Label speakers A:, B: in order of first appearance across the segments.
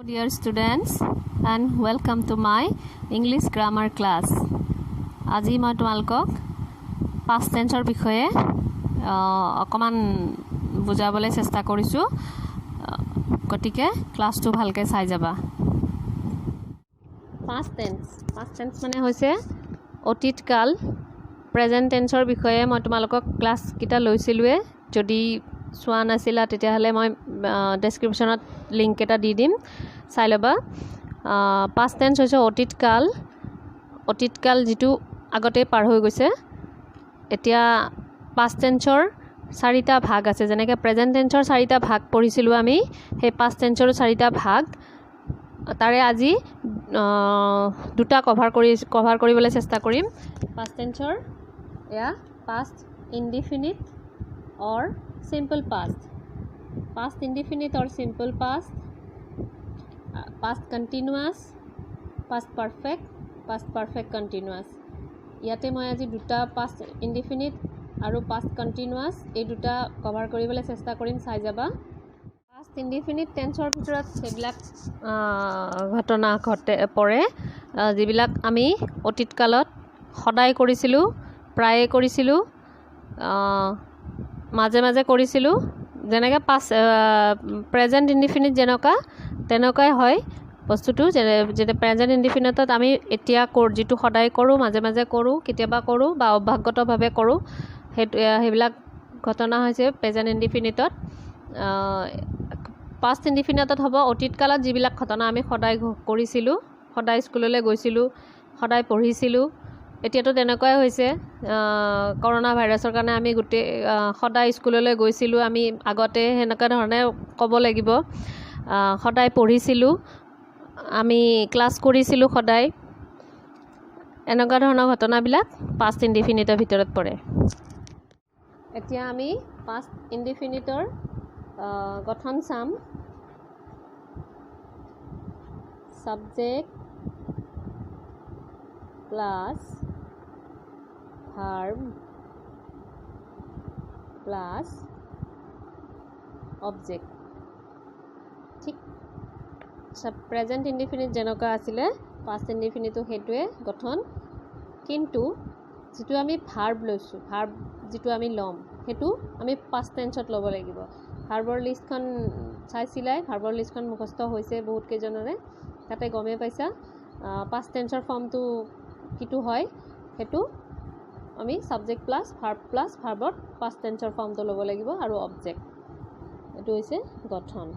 A: Dear students and welcome to my English grammar class. আজি মই তোমালোকক পাষ্ট টেন্সৰ বিষয়ে অকণমান বুজাবলৈ চেষ্টা কৰিছোঁ, গতিকে ক্লাছটো ভালকৈ চাই যাবা। পাষ্ট টেন্স মানে হৈছে অতীতকাল। প্ৰেজেণ্ট টেন্সৰ বিষয়ে মই তোমালোকক ক্লাছকেইটা লৈছিলোঁৱে, যদি চোৱা নাছিলা তেতিয়াহ'লে মই ডেছক্ৰিপশ্যনত লিংক এটা দি দিম, চাই ল'বা। পাষ্ট টেন্স হৈছে অতীতকাল। অতীতকাল যিটো আগতে পাৰ হৈ গৈছে। এতিয়া পাষ্ট টেন্সৰ চাৰিটা ভাগ আছে, যেনেকৈ প্ৰেজেণ্ট টেন্সৰ চাৰিটা ভাগ পঢ়িছিলোঁ আমি, সেই পাষ্ট টেন্সৰো চাৰিটা ভাগ। তাৰে আজি দুটা কভাৰ কৰিবলৈ চেষ্টা কৰিম। পাষ্ট টেন্সৰ এয়া past indefinite or simple past, past indefinite or simple past, past continuous, past perfect, past perfect continuous. ইয়াতে মই আজি দুটা পাষ্ট ইনডিফিনিট আৰু পাষ্ট কণ্টিনিউৱাছ এই দুটা কভাৰ কৰিবলৈ চেষ্টা কৰিম, চাই যাবা। পাষ্ট ইনডিফিনিট টেন্সৰ ভিতৰত সেইবিলাক ঘটনা ঘটে পৰে যিবিলাক আমি অতীতকালত সদায় কৰিছিলোঁ, প্ৰায়ে কৰিছিলোঁ, মাজে মাজে কৰিছিলোঁ। যেনেকৈ পাষ্ট প্ৰেজেণ্ট ইনডিফিনিট যেনেকুৱা তেনেকুৱাই হয় বস্তুটো। যেনে প্ৰেজেণ্ট ইনডিফিনিটত আমি এতিয়া যিটো সদায় কৰোঁ, মাজে মাজে কৰোঁ, কেতিয়াবা কৰোঁ বা অভ্যাসগতভাৱে কৰোঁ, সেইটো সেইবিলাক ঘটনা হৈছে প্ৰেজেণ্ট ইনডিফিনিটত। পাষ্ট ইনডিফিনিটত হ'ব অতীতকালত যিবিলাক ঘটনা আমি সদায় কৰিছিলোঁ, সদায় স্কুললৈ গৈছিলোঁ, সদায় পঢ়িছিলোঁ। এতিয়াতো তেনেকুৱাই হৈছে, কৰোণা ভাইৰাছৰ কাৰণে আমি গোটেই সদায় স্কুললৈ গৈছিলোঁ আমি আগতে, সেনেকুৱা ধৰণে ক'ব লাগিব। সদায় পঢ়িছিলোঁ আমি, ক্লাছ কৰিছিলোঁ সদায়, এনেকুৱা ধৰণৰ ঘটনাবিলাক পাষ্ট ইনডিফিনিটৰ ভিতৰত পৰে। এতিয়া আমি পাষ্ট ইনডিফিনিটৰ গঠন চাম। Subject plus verb plus object. ঠিক প্ৰেজেণ্ট ইনডিফিনিট যেনেকুৱা আছিলে পাষ্ট ইনডিফিনিটো সেইটোৱে গঠন, কিন্তু যিটো আমি ভাৰ্ব লৈছোঁ, ভাৰ্ব যিটো আমি ল'ম সেইটো আমি পাষ্ট টেন্সত ল'ব লাগিব। ভাৰ্বৰ লিষ্টখন চাইছিলাই, ভাৰ্বৰ লিষ্টখন মুখস্থ হৈছে বহুত কেইজনৰে, তাতে গমেই পাইছা পাষ্ট টেন্সৰ ফৰ্মটো কিটো হয়। সেইটো আমি ছাবজেক্ট প্লাছ ভাৰ্ব প্লাছ ভাৰ্বত পাষ্ট টেন্সৰ ফৰ্মটো ল'ব লাগিব আৰু অবজেক্ট। এইটো হৈছে গঠন।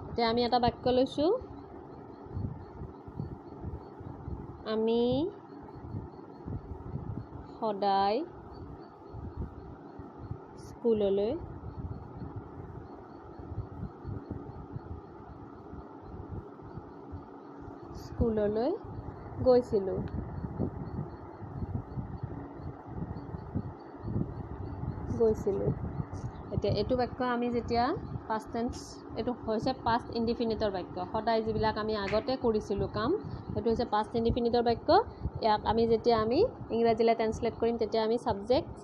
A: এতিয়া আমি এটা বাক্য লৈছোঁ, আমি সদায় স্কুললৈ গৈছিলোঁ। এতিয়া এইটো বাক্য আমি যেতিয়া পাষ্ট টেন্স, এইটো হৈছে পাষ্ট ইনডিফিনিটৰ বাক্য। সদায় যিবিলাক আমি আগতে কৰিছিলোঁ কাম, সেইটো হৈছে পাষ্ট ইনডিফিনিটৰ বাক্য। ইয়াক আমি যেতিয়া আমি ইংৰাজীলৈ ট্ৰেঞ্চলেট কৰিম তেতিয়া আমি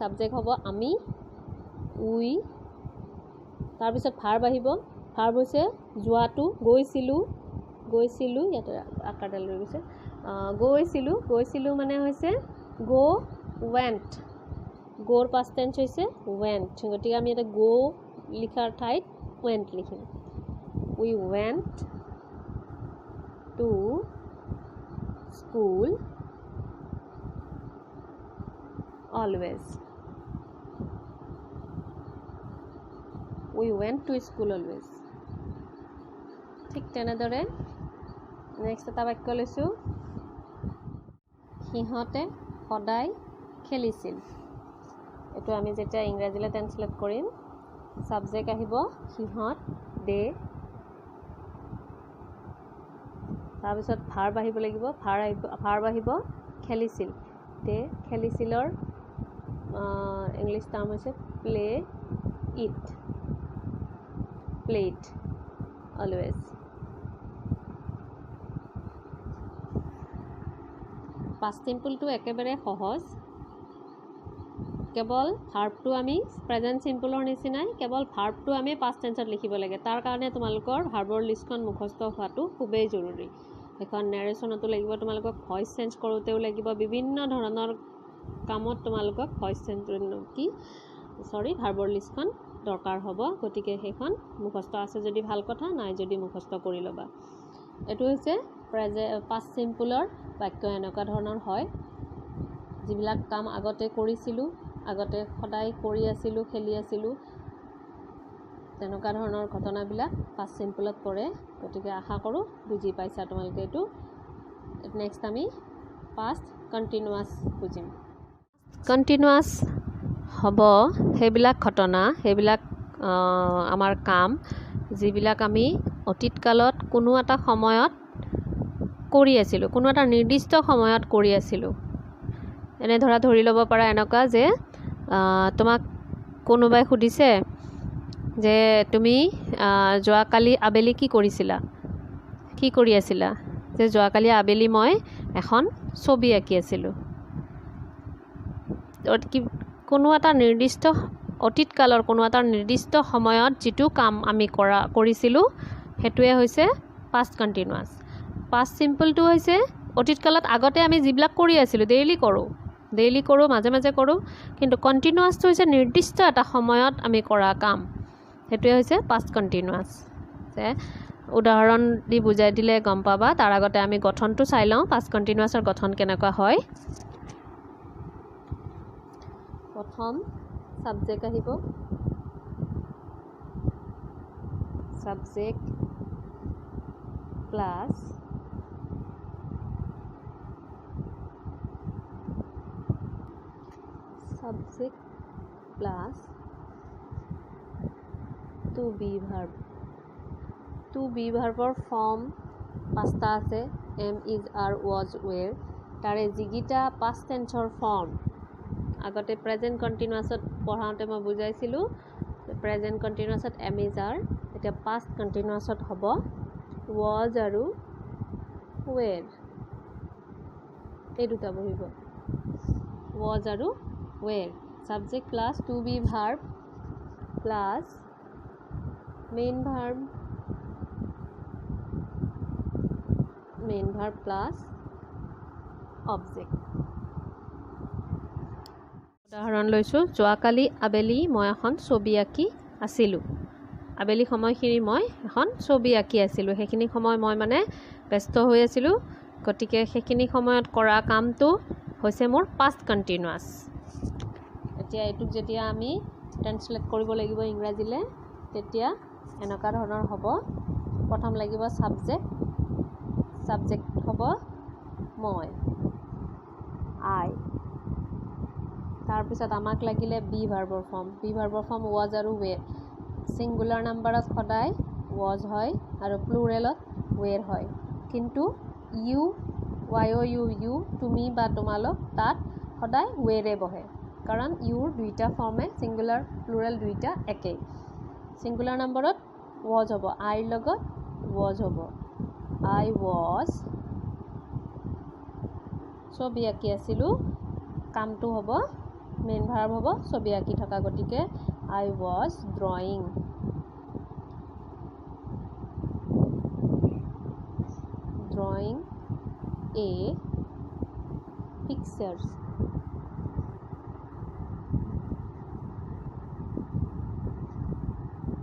A: ছাবজেক্ট হ'ব আমি, উই, তাৰপিছত ভাৰ্ব আহিব। ভাৰ্ব হৈছে যোৱাটো, গৈছিলোঁ, ইয়াতে আকাৰডাল ৰৈ গৈছে, গৈছিলোঁ মানে হৈছে গ' ৱেণ্ট। গ'ৰ পাষ্ট টেন্স হৈছে ৱেণ্ট, গতিকে আমি ইয়াতে গ' লিখাৰ ঠাইত ৱেণ্ট লিখিম। We went to school always. We went to school always. ঠিক তেনেদৰে নেক্সট এটা বাক্য লৈছোঁ, সিহঁতে সদায় খেলিছিল। এইটো আমি যেতিয়া ইংৰাজীলৈ ট্ৰেঞ্চলেট কৰিম, ছাবজেক্ট আহিব সিহঁত, দে, তাৰপিছত ভাৰ্ব আহিব লাগিব, ভাৰ্ব আহিব খেলিছিল। দে খেলিছিলৰ ইংলিছ টাৰ্ম হৈছে play it, played always. Past চিম্পলটো একেবাৰে সহজ। কেৱল ভাৰ্বটো আমি প্ৰেজেণ্ট চিম্পলৰ নিচিনাই কেৱল ভাৰ্বটো আমি পাষ্ট টেন্সত লিখিব লাগে। তাৰ কাৰণে তোমালোকৰ ভাৰ্বৰ লিষ্টখন মুখস্থ হোৱাটো খুবেই জৰুৰী। সেইখন নেৰেশ্যনতো লাগিব তোমালোকক, ভইচ চেঞ্জ কৰোঁতেও লাগিব, বিভিন্ন ধৰণৰ কামত তোমালোকক ভইচ চেঞ্জ কি চৰি ভাৰ্বৰ লিষ্টখন দৰকাৰ হ'ব। গতিকে সেইখন মুখস্থ আছে যদি ভাল কথা, নাই যদি মুখস্থ কৰি ল'বা। এইটো হৈছে পাষ্ট চিম্পলৰ বাক্য এনেকুৱা ধৰণৰ হয়। যিবিলাক কাম আগতে কৰিছিলোঁ, আগতে সদায় কৰি আছিলোঁ, খেলি আছিলোঁ, তেনেকুৱা ধৰণৰ ঘটনাবিলাক পাষ্ট চিম্পলত পৰে। গতিকে আশা কৰোঁ বুজি পাইছা তোমালোকে এইটো। নেক্সট আমি পাষ্ট কণ্টিনিউৱাছ বুজিম। কণ্টিনিউৱাছ হ'ব সেইবিলাক ঘটনা, সেইবিলাক আমাৰ কাম যিবিলাক আমি অতীতকালত কোনো এটা সময়ত কৰি আছিলোঁ, কোনো এটা নিৰ্দিষ্ট সময়ত কৰি আছিলোঁ। এনে ধৰা ধৰি ল'ব পাৰা এনেকুৱা যে তোমাক কোনোবাই সুধিছে যে তুমি যোৱাকালি আবেলি কি কৰিছিলা, কি কৰি আছিলা? যে যোৱাকালি আবেলি মই এখন ছবি আঁকি আছিলোঁ। কোনো এটা নিৰ্দিষ্ট অতীতকালৰ কোনো এটা নিৰ্দিষ্ট সময়ত যিটো কাম আমি কৰিছিলোঁ সেইটোৱে হৈছে পাষ্ট কণ্টিনিউৱাছ। পাষ্ট চিম্পলটো হৈছে অতীতকালত আগতে আমি যিবিলাক কৰি আছিলোঁ, ডেইলি কৰোঁ, মাজে মাজে কৰোঁ, কিন্তু কণ্টিনিউৱাছটো হৈছে নিৰ্দিষ্ট এটা সময়ত আমি কৰা কাম, সেইটোৱে হৈছে পাষ্ট কণ্টিনিউৱাছ। যে উদাহৰণ দি বুজাই দিলে গম পাবা। তাৰ আগতে আমি গঠনটো চাই লওঁ, পাষ্ট কণ্টিনিউৱাছৰ গঠন কেনেকুৱা হয়। প্ৰথম ছাবজেক্ট আহিব, subject plus subject plus to be verb. To be ভাৰ্বৰ form পাঁচটা আছে, am, is, are, was, were. তাৰে যিকেইটা পাষ্ট টেন্সৰ ফৰ্ম আগতে প্ৰেজেণ্ট কণ্টিনিউৱাছত পঢ়াওঁতে মই বুজাইছিলোঁ, প্ৰেজেণ্ট কণ্টিনিউৱাছত এম is R, এতিয়া পাষ্ট কণ্টিনিউৱাছত হ'ব ৱাজ আৰু ৱেৰ, এই দুটা বহিব, ৱাজ আৰু were. Subject plus to be verb plus main verb, main verb plus object. উদাহৰণ লৈছোঁ, যোৱাকালি আবেলি মই এখন ছবি আঁকি আছিলোঁ। আবেলি সময়খিনি মই এখন ছবি আঁকি আছিলোঁ, সেইখিনি সময় মই মানে ব্যস্ত হৈ আছিলোঁ, গতিকে সেইখিনি সময়ত কৰা কামটো হৈছে মোৰ পাষ্ট কণ্টিনিউৱাছ। এতিয়া এইটোক যেতিয়া আমি ট্ৰেঞ্চলেট কৰিব লাগিব ইংৰাজীলৈ, তেতিয়া এনেকুৱা ধৰণৰ হ'ব। প্ৰথম লাগিব ছাবজেক্ট, ছাবজেক্ট হ'ব মই, আই। তাৰপিছত আমাক লাগিলে বি ভাৰ্বৰ ফৰ্ম, বি ভাৰ্বৰ ফৰ্ম ৱাজ আৰু ৱেৰ। ছিংগুলাৰ নাম্বাৰত সদায় ৱাজ হয় আৰু প্লুৰেলত ৱেৰ হয়, কিন্তু U, Y O U, you, তুমি বা তোমালোক, তাত সদায় ৱেৰে বহে, কাৰণ ইউৰ দুইটা ফৰ্মে ছিংগুলাৰ প্লুৰেল দুইটা একেই। ছিংগুলাৰ নাম্বাৰত ৱাজ হ'ব, আইৰ লগত ৱাজ হ'ব, আই ৱাজ ছবি আঁকি আছিলোঁ, কামটো হ'ব মেইন ভাৰ্ব হ'ব ছবি আঁকি থকা, গতিকে I was drawing, drawing a picture.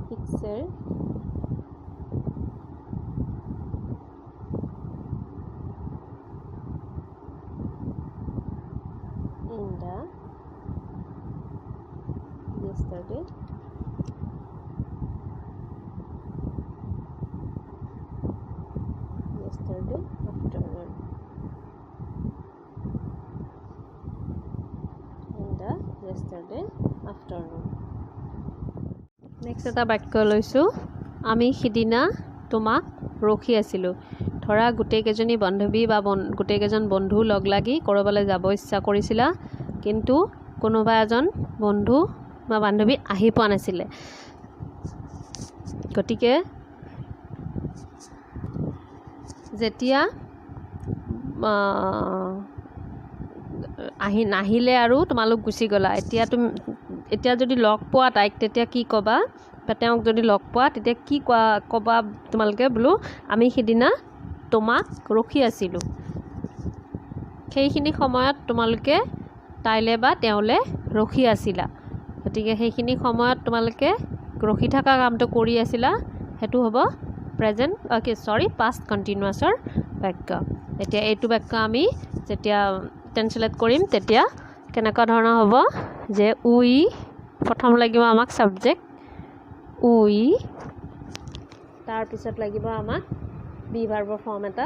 A: Picture in the yesterday afternoon. In the yesterday afternoon. Next এটা বাক্য লৈছোঁ, আমি সিদিনা তোমাক ৰখি আছিলোঁ। ধৰা গোটেইকেইজনী বান্ধৱী বা গোটেইকেইজন বন্ধু লগ লাগি ক'ৰবালৈ যাব ইচ্ছা কৰিছিলা, কিন্তু কোনোবা এজন বন্ধু বা বান্ধৱী আহি পোৱা নাছিলে, গতিকে যেতিয়া আহি নাহিলে আৰু তোমালোক গুচি গ'লা। এতিয়া তুমি এতিয়া যদি লগ পোৱা তাইক তেতিয়া কি ক'বা, বা তেওঁক যদি লগ পোৱা তেতিয়া কি কোৱা ক'বা তোমালোকে? বোলো আমি সিদিনা তোমাক ৰখি আছিলোঁ, সেইখিনি সময়ত তোমালোকে তাইলে বা তেওঁলে ৰখি আছিলা। গতিকে সেইখিনি সময়ত তোমালোকে ৰখি থকা কামটো কৰি আছিলা, সেইটো হ'ব প্ৰেজেণ্ট পাষ্ট কণ্টিনিউৱাছৰ বাক্য। এতিয়া এইটো বাক্য আমি যেতিয়া ট্ৰেঞ্চলেট কৰিম তেতিয়া কেনেকুৱা ধৰণৰ হ'ব যে উই প্ৰথম লাগিব আমাক ছাবজেক্ট উই, তাৰপিছত লাগিব আমাক বি ভাৰ্বৰ ফৰ্ম এটা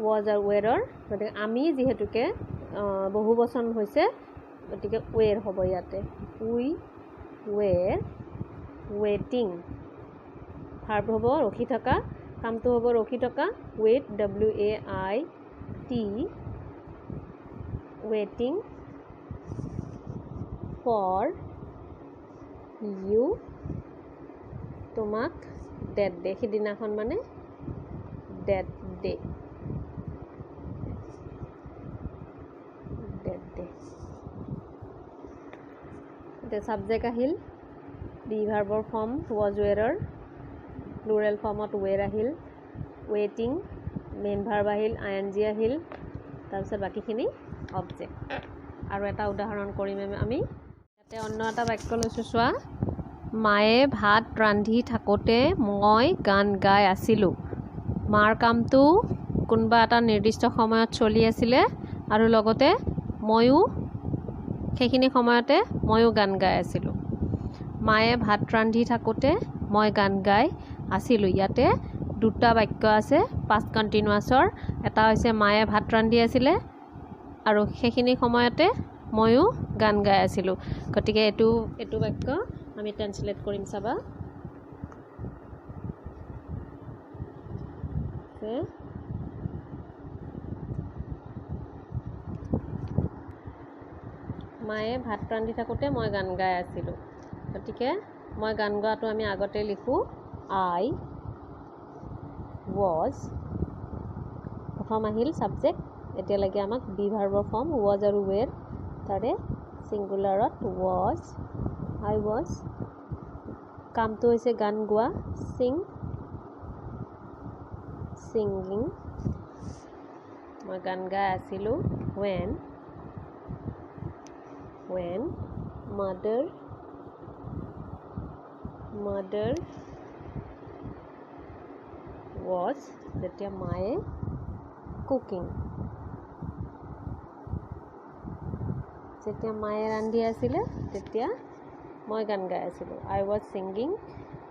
A: ৱাজ আৰু ৱেৰৰ। গতিকে আমি যিহেতুকে বহু বচন হৈছে গতিকে ৱেৰ হ'ব ইয়াতে, উই ৱেৰ ৱেটিং। ভাৰ্ব হ'ব ৰখি থকা, কামটো হ'ব ৰখি থকা, wait W A I T, waiting for you, তোমাক ডেট ডে, সিদিনাখন মানে ডেট ডে, ডেট ডে। এতিয়া ছাবজেক্ট আহিল, বি ভাৰ্বৰ ফৰ্ম ৱাজ ৱেৰৰ প্লুৰেল ফৰ্মত ৱেৰ আহিল, ৱেটিং মেইন ভাৰ্ব আহিল, আই এন জি আহিল, তাৰপিছত বাকীখিনি অবজেক্ট। আৰু এটা উদাহৰণ কৰিম আমি। ইয়াতে অন্য এটা বাক্য লৈছোঁ চোৱা, মায়ে ভাত ৰান্ধি থাকোঁতে মই গান গাই আছিলোঁ। মাৰ কামটো কোনোবা এটা নিৰ্দিষ্ট সময়ত চলি আছিলে আৰু লগতে ময়ো সেইখিনি সময়তে ময়ো গান গাই আছিলোঁ। মায়ে ভাত ৰান্ধি থাকোঁতে মই গান গাই আছিলোঁ। ইয়াতে দুটা বাক্য আছে পাষ্ট কণ্টিনিউৱাছৰ, এটা হৈছে মায়ে ভাত ৰান্ধি আছিলে আৰু সেইখিনি সময়তে ময়ো গান গাই আছিলোঁ। গতিকে এইটো এইটো বাক্য আমি ট্ৰেঞ্চলেট কৰিম চাবা। মায়ে ভাত ৰান্ধি থাকোঁতে মই গান গাই আছিলোঁ। গতিকে মই গান গোৱাটো আমি আগতে লিখোঁ, আই ৱাজ, প্ৰথম আহিল ছাবজেক্ট, এতিয়ালৈকে আমাক বি ভাৰ্বৰ ফৰ্ম ৱাজ আৰু ৱেৰ, তাৰে ছিংগুলাৰত ৱাজ, আই ৱাজ, কামটো হৈছে গান গোৱা, ছিং, ছিংগিং, মই গান গাই আছিলোঁ। When, when mother, mother was, যেতিয়া মায়ে কুকিং, যেতিয়া মায়ে ৰান্ধি আছিলে তেতিয়া মই গান গাই আছিলোঁ। I was singing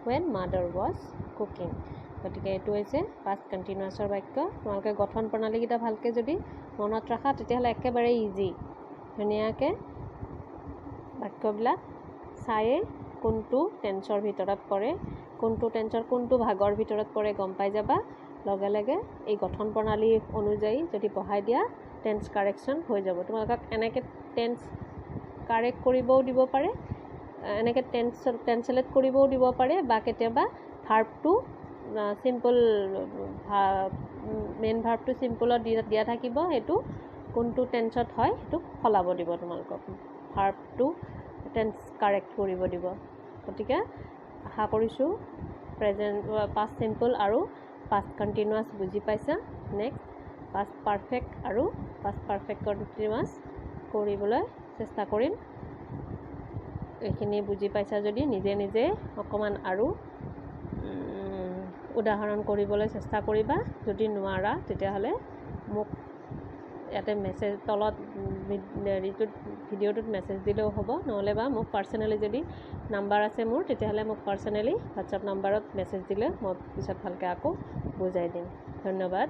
A: when mother was cooking. গতিকে এইটো হৈছে পাষ্ট কণ্টিনিউৱাছৰ বাক্য। তোমালোকে গঠন প্ৰণালীকেইটা ভালকৈ যদি মনত ৰাখা তেতিয়াহ'লে একেবাৰে ইজি, ধুনীয়াকৈ বাক্যবিলাক চায়ে কোনটো টেন্সৰ ভিতৰত পৰে, কোনটো টেন্সৰ কোনটো ভাগৰ ভিতৰত পৰে গম পাই যাবা। লগে লগে এই গঠন প্ৰণালী অনুযায়ী যদি বহাই দিয়া টেন্স কাৰেকশ্যন হৈ যাব। তোমালোকক এনেকৈ টেন্স কাৰেক্ট কৰিবও দিব পাৰে, এনেকৈ ট্ৰেঞ্চলেট কৰিবও দিব পাৰে, বা কেতিয়াবা ভাৰ্বটো চিম্পল, মেইন ভাৰ্বটো চিম্পলত দিয়া থাকিব, সেইটো কোনটো টেন্সত হয় সেইটো সলাব দিব তোমালোকক, ভাৰ্বটো টেন্স কাৰেক্ট কৰিব দিব। গতিকে আশা কৰিছোঁ প্ৰেজেণ্ট পাষ্ট চিম্পল আৰু পাষ্ট কণ্টিনিউৱাছ বুজি পাইছা। নেক্সট পাষ্ট পাৰফেক্ট আৰু পাষ্ট পাৰফেক্ট কণ্টিনিউৱাছ কৰিবলৈ চেষ্টা কৰিম। এইখিনি বুজি পাইছা যদি নিজে নিজে অকণমান আৰু উদাহৰণ কৰিবলৈ চেষ্টা কৰিবা। যদি নোৱাৰা তেতিয়াহ'লে মোক ইয়াতে মেছেজ তলত হেৰিটোত ভিডিঅ'টোত মেছেজ দিলেও হ'ব, নহ'লে বা মোক পাৰ্চনেলি যদি নাম্বাৰ আছে মোৰ তেতিয়াহ'লে মোক পাৰ্চনেলি হোৱাটছআপ নাম্বাৰত মেছেজ দিলে মই পিছত ভালকৈ আকৌ বুজাই দিম। ধন্যবাদ।